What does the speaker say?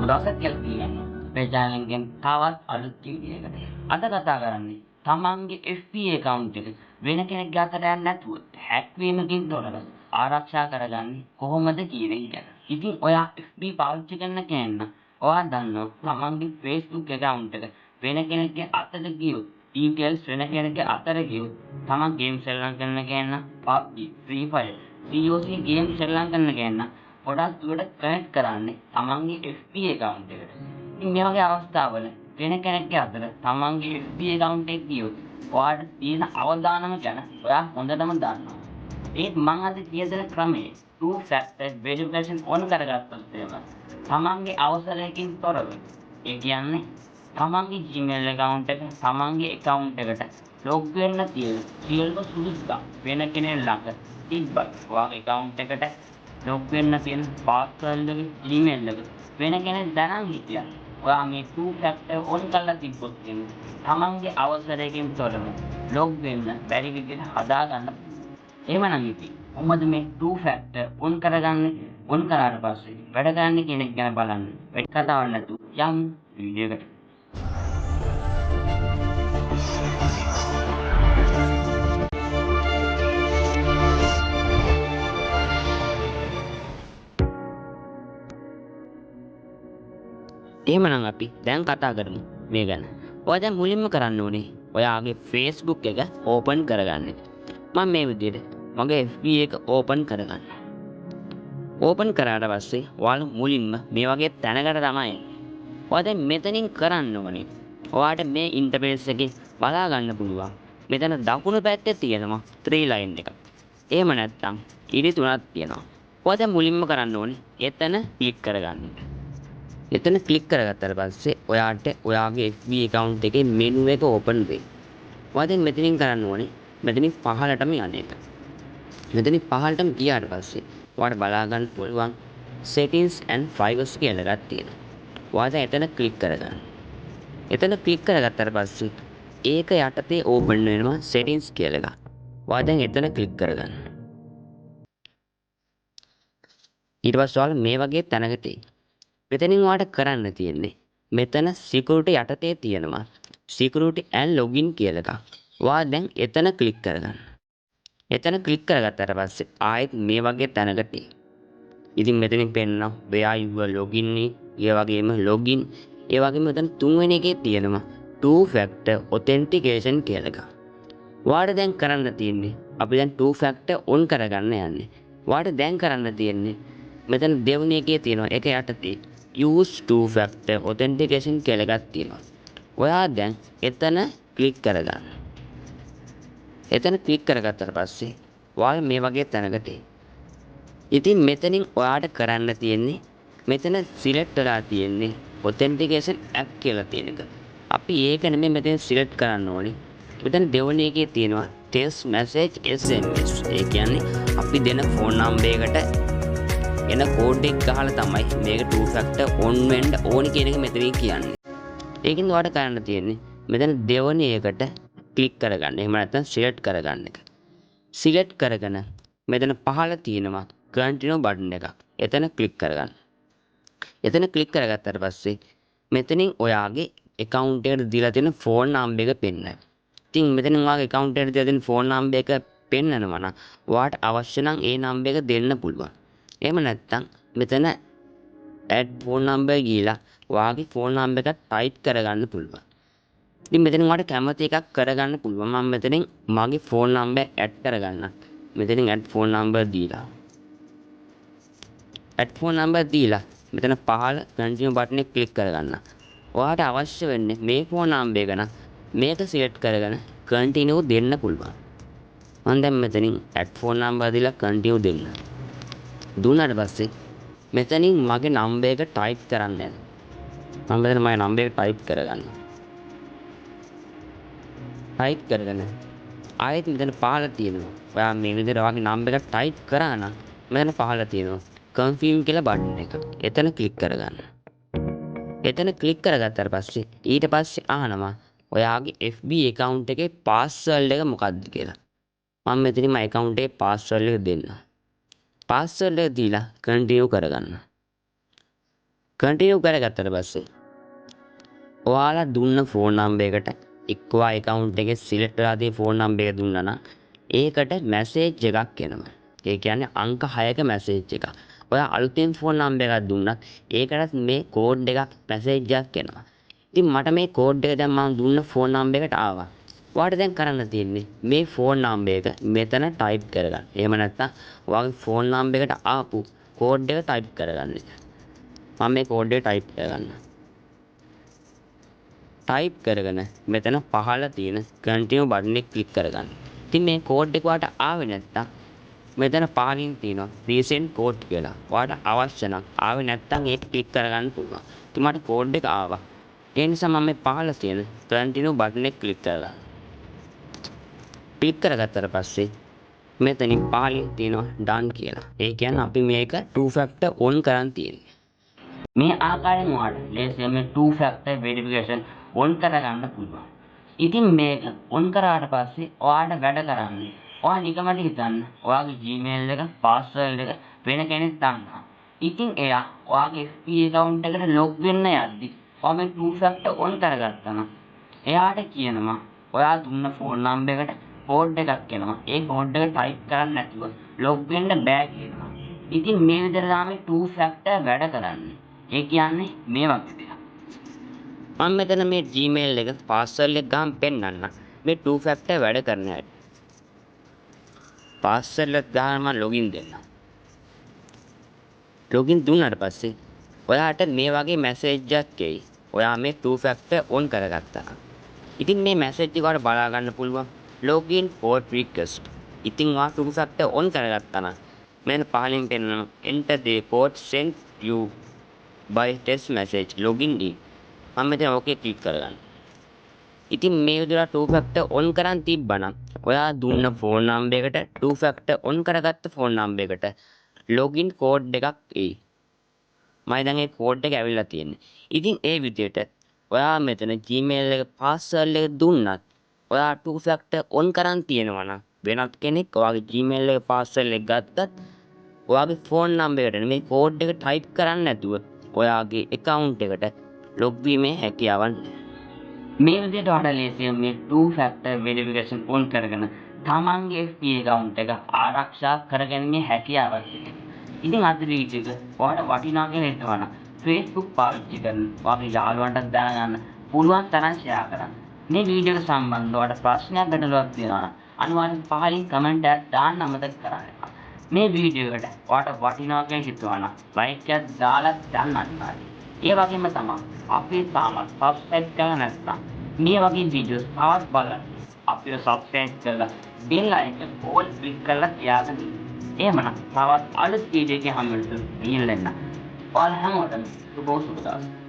දවසක් කියලා පිළිගන්නවා. මේ චැනල් එකෙන් තවත් අලුත් වීඩියෝ එකකට. අද කතා කරන්නේ තමන්ගේ FB account එක වෙන කෙනෙක්ගේ අතට යන්නේ නැතුව හැක් වීමකින් තොරව ආරක්ෂා කරගන්නේ කොහොමද කියන එක ගැන. ඉතින් ඔයා FB පාවිච්චි කරන කෙනෙක් නම් ඔයා දන්නවා තමන්ගේ Facebook account එක වෙන කෙනෙක්ගේ අතට ගියොත්, ඩීටේල්ස් වෙන කෙනෙක්ගේ අතට ගියොත්, තමන් ගේම් සෙල්ලම් කරන කෙනෙක් නම් PUBG, Free Fire, COC game සෙල්ලම් කරන කෙනෙක් නම් ගොඩක් දුරට කනෙක්ට් කරන්නේ තමන්ගේ FB account එකට. ඉතින් මේ වගේ අවස්ථාවල වෙන කෙනෙක්ගේ අතට තමන්ගේ FB account එක ගියොත් ඔයාට තියෙන අවදානම ගැන ඔයා හොඳටම දන්නවා. ඒත් මං අද කිය දෙන ක්‍රමයේ two factor verification on කරගත්තොත් එහෙම තමන්ගේ අවසරයකින් තොරව, ඒ කියන්නේ තමන්ගේ Gmail account එක තමන්ගේ account එකට ලොග් වෙන්න තියෙන සියලුම සුදුසුකම් වෙන කෙනෙක් ළඟ තිබ්බත්, ඔයාගේ account එකට ලොග් වෙන්න තියෙන පාස්වර්ඩ් එක, Gmail එක වෙන කෙනෙක් දැනන් හිටියා, ඔයා මේ two factor on කරලා තිබ්බොත් එහෙම තමන්ගේ අවසරයකින් තොරව ලොග් වෙන්න බැරි විදිහට හදාගන්න. එහෙමනම් ඉතින් කොහොමද මේ two factor on කරගන්නේ, ඔන් කරාට පස්සේ වැඩ කරන්නේ කියන එක ගැන බලන්න. වැඩි කතාවක් නැතුව යමු වීඩියෝ එකට. එහෙමනම් අපි දැන් කතා කරමු මේ ගැන. ඔයා දැන් මුලින්ම කරන්න ඕනේ ඔයාගේ Facebook එක ඕපන් කරගන්න එක. මම මේ විදිහට මගේ FB එක ඕපන් කරගන්න. ඕපන් කරාට පස්සේ ඔයාලා මුලින්ම මේ වගේ තැනකට තමයි එන්නේ. ඔයා දැන් මෙතනින් කරන්න ඕනේ, ඔයාට මේ ඉන්ටර්ෆේස් එකේ බලා ගන්න පුළුවන්. මෙතන දකුණු පැත්තේ තියෙනවා 3 line එකක්. එහෙම නැත්නම් ඉරි තුනක් තියෙනවා. ඔයා දැන් මුලින්ම කරන්න ඕනේ එතන ක්ලික් කරගන්න. එතන ක්ලික් කරගත්තට පස්සේ ඔයාට ඔයාගේ FB account එකේ මෙනු එක ඕපන් වෙයි. ඔයා දැන් මෙතනින් කරන්න ඕනේ මෙතනින් පහළටම යන එක. මෙතනින් පහළටම ගියාට පස්සේ ඔයාට බලා ගන්න පුළුවන් settings and privacy කියලා එකක් තියෙනවා. ඔයා දැන් එතන ක්ලික් කරගන්න. එතන ක්ලික් කරගත්තට පස්සේ ඒක යටතේ ඕපන් වෙනවා settings කියලා එකක්. ඔයා දැන් එතන ක්ලික් කරගන්න. ඊට පස්සේ ඔයාලා මේ වගේ තැනකට එයි. මෙතනින් ඔයාට කරන්න තියෙන්නේ මෙතන security යටතේ තියෙනවා security and login කියලා එකක්. ඔයා දැන් එතන ක්ලික් කරගන්න. එතන ක්ලික් කරගත්තට පස්සේ ආයෙත් මේ වගේ තැනකට එයි. ඉතින් මෙතනින් පෙන්නනවා where you are login in, ඒ වගේම login, ඒ වගේම මෙතන තුන්වෙනි එකේ තියෙනවා two factor authentication කියලා එකක්. ඔයාට දැන් කරන්න තියෙන්නේ අපි දැන් two factor on කරගන්න යන්නේ. ඔයාට දැන් කරන්න තියෙන්නේ මෙතන දෙවෙනි එකේ තියෙනවා ඒක යටතේ use two factor authentication කියලා එකක් තියෙනවා. ඔයා දැන් එතන ක්ලික් කරගන්න. එතන ක්ලික් කරගත්තට පස්සේ ඔයාලා මේ වගේ තැනකට එයි. ඉතින් මෙතනින් ඔයාට කරන්න තියෙන්නේ මෙතන සිලෙක්ට් වෙලා තියෙන්නේ authentication app කියලා තියෙන එක. අපි ඒක නෙමෙයි මෙතන සිලෙක්ට් කරන්න ඕනේ. මෙතන දෙවෙනි එකේ තියෙනවා text message SMS. ඒ කියන්නේ අපි දෙන ෆෝන් නම්බර් එකට එන කෝඩ් එක ගහලා තමයි මේක two factor on වෙන්න ඕනි කියන එක මෙතනින් කියන්නේ. ඒකෙන් ඔයාලට කරන්න තියෙන්නේ මෙතන දෙවෙනි එකට ක්ලික් කරගන්න. එහෙම නැත්නම් සිලෙක්ට් කරගන්න එක. සිලෙක්ට් කරගෙන මෙතන පහළ තියෙනවා continue button එකක්. එතන ක්ලික් කරගන්න. එතන ක්ලික් කරගත්තට පස්සේ මෙතනින් ඔයාගේ account එකට දීලා තියෙන ෆෝන් නම්බර් එක පෙන්නයි. ඉතින් මෙතනින් ඔයාගේ account එකට දීලා තියෙන ෆෝන් නම්බර් එක පෙන්නනවා නම් ඔයාට අවශ්‍ය නම් ඒ නම්බර් එක දෙන්න පුළුවන්. එහෙම නැත්නම් මෙතන add phone number ගිහිලා ඔයාගේ ෆෝන් නම්බර් එක ටයිප් කරගන්න පුළුවන්. ඉතින් මෙතනින් ඔයාට කැමති එකක් කරගන්න පුළුවන්. මම මෙතනින් මගේ ෆෝන් නම්බර් ඇඩ් කරගන්න. මෙතනින් add phone number දීලා, add phone number දීලා මෙතන පහළ continue button එක ක්ලික් කරගන්න. ඔයාට අවශ්‍ය වෙන්නේ මේ ෆෝන් නම්බර් එක නම් මේක සිලෙක්ට් කරගෙන continue දෙන්න පුළුවන්. මම දැන් මෙතනින් add phone number දීලා continue දෙන්න. දුන්නාට පස්සේ මෙතනින් මගේ නම්බර් එක ටයිප් කරන්න යනවා. මම මෙතන මගේ නම්බර් එක ටයිප් කරගන්නවා. ටයිප් කරගෙන ආයෙත් මෙතන පහළ තියෙනවා. ඔයා මේ විදිහට ඔයාගේ නම්බර් එක ටයිප් කරා නම් මෙතන පහළ තියෙනවා කන්ෆර්ම් කියලා බටන් එක. එතන ක්ලික් කරගන්න. එතන ක්ලික් කරගත්තාට පස්සේ ඊට පස්සේ අහනවා ඔයාගේ FB account එකේ පාස්වර්ඩ් එක මොකක්ද කියලා. මම මෙතනින් මගේ account එකේ පාස්වර්ඩ් එක දෙන්න. පාස්වර්ඩ් එක දීලා කන්ටිනියු කරගන්න. කන්ටිනියු කරගත්තට පස්සේ ඔයාලා දුන්න ෆෝන් නම්බර් එකට, එක්කෝ ඇකවුන්ට් එකේ සිලෙක්ට් වෙලා තියෙන ෆෝන් නම්බර් එක දුන්නා නම් ඒකට මැසේජ් එකක් එනවා. ඒ කියන්නේ අංක 6ක මැසේජ් එකක්. ඔයා අලුතෙන් ෆෝන් නම්බර් එකක් දුන්නත් ඒකටත් මේ කෝඩ් එකක්, මැසේජ් එකක් එනවා. ඉතින් මට මේ කෝඩ් එක දැන් මම දුන්න ෆෝන් නම්බර් එකට ආවා. ඔයාට දැන් කරන්න තියෙන්නේ මේ ෆෝන් නම්බර් එක මෙතන ටයිප් කරගන්න. එහෙම නැත්නම් ඔයාගේ ෆෝන් නම්බර් එකට ආපු කෝඩ් එක ටයිප් කරගන්න. මම මේ කෝඩ් එක ටයිප් කරගන්න. ටයිප් කරගෙන මෙතන පහළ තියෙන කන්ටිනියු බටන් එක ක්ලික් කරගන්න. ඉතින් මේ කෝඩ් එක ඔයාට ආවේ නැත්නම් මෙතන පහළින් තියෙනවා රීසෙන්ඩ් කෝඩ් කියලා. ඔයාට අවශ්‍ය නම්, ආවේ නැත්නම් ඒක ක්ලික් කරගන්න පුළුවන්. ඉතින් මට කෝඩ් එක ආවා. ඒ නිසා මම මේ පහළ තියෙන කන්ටිනියු බටන් එක ක්ලික් කරගන්නවා. ක්ලික් කරගත්තට පස්සේ මෙතනින් පහළින් තියෙනවා ඩන් කියලා. ඒ කියන්නේ අපි මේක 2 factor on කරන් තියෙන්නේ. මේ ආකාරයෙන් ඔයාලට ලේසියෙන් මේ 2 factor verification on කරගන්න පුළුවන්. ඉතින් මේක ඔන් කරාට පස්සේ ඔයාට වැඩ කරන්නේ, ඔයා නිකමට හිතන්න, ඔයාගේ Gmail එක පාස්වර්ඩ් එක වෙන කෙනෙක් දන්නවා. ඉතින් එයා ඔයාගේ FB account එකට ලොග් වෙන්න යද්දි ඔයා මේ 2 factor on කරගත්තා නම් එයාට කියනවා ඔයා දුන්න ෆෝන් නම්බර් එකට කෝඩ් එකක් එනවා. ඒ කෝඩ් එක ටයිප් කරන්න නැතුව ලොග් වෙන්න බෑ කියනවා. ඉතින් මේ විදිහට තමයි 2 factor වැඩ කරන්නේ. ඒ කියන්නේ මේ වගේ දෙයක්. මම මෙතන මේ Gmail එක පාස්වර්ඩ් එක ගහන් පෙන්නන්න මේ 2 factor වැඩ කරන හැටි. පාස්වර්ඩ් එක ගහලා මම ලොගින් දෙන්නම්. ලොගින් දුන්නාට පස්සේ ඔයාට මේ වගේ මැසේජ් එකක් එයි, ඔයා මේ 2 factor on කරගත්තා නම්. ඉතින් මේ මැසේජ් එක ඔයාලට බලා ගන්න පුළුවන්, login code request. ඉතින් ඔයා 2 factor on කරගත්තා නම් මෙන්න පහලින් පෙන්නනවා "Enter the code sent you by text message login in". මම මෙතන ඕකේ ක්ලික් කරගන්න. ඉතින් මේ විදිහට 2 factor on කරන් තිබ්බනම් ඔයා දුන්න ෆෝන් නම්බර් එකට, 2 factor on කරගත්ත ෆෝන් නම්බර් එකට ලොගින් කෝඩ් එකක් එයි. මම දැන් ඒ කෝඩ් එක ඇවිල්ලා තියෙන්නේ. ඉතින් ඒ විදිහට ඔයා මෙතන Gmail එක පාස්වර්ඩ් එක දුන්නත් ඔයා 2 factor on කරන් තියෙනවා නම් වෙනත් කෙනෙක් ඔයාගේ Gmail එක පාස්වර්ඩ් එක ගත්තත් ඔයාගේ ෆෝන් නම්බර් එකට මේ කෝඩ් එක ටයිප් කරන්නේ නැතුව ඔයාගේ ඇකවුන්ට් එකට ලොග් වීමේ හැකියාවක් නැහැ. මේ විදිහට ඔයාලට ලේසියෙන් මේ 2 factor verification on කරගෙන තමන්ගේ FB account එක ආරක්ෂා කරගැනීමේ හැකියාවක් තිබෙනවා. ඉතින් අද වීඩියෝ එක ඔයාලට වටිනා කියලා හිතනවා නම් Facebook පාවිච්චි කරන ඔයාගේ යාළුවන්ටත් දැනගන්න පුළුවන් තරම් ෂෙයා කරන්න. මේ වීඩියෝ එක සම්බන්ධව ඔයාලට ප්‍රශ්නයක්, ගැටලුවක් තියෙනවා නම් අනිවාර්යෙන් පහලින් කමෙන්ට් එකක් දාන්න අමතක කරන්න එපා. මේ වීඩියෝ එකට ඔයාලට වටිනවා කියලා හිතුවා නම් ලයික් එකක් දාලා යන්න අනිවාර්යයෙන්. ඒ වගේම තමයි අපි තාමත් සබ්ස්ක්‍රයිබ් කරලා නැත්නම් මේ වගේ වීඩියෝස් තවත් බලන්න අපිව සබ්ස්ක්‍රයිබ් කරලා බෙල් අයිකන් ඕල් ක්ලික් කරලා තියාගන්න. එහෙමනම් තවත් අලුත් වීඩියෝ එකකින් හමු වෙනතුරු ගිහින් එන්න. ඔයාලා හැමෝටම සුබ සුබ දවසක්.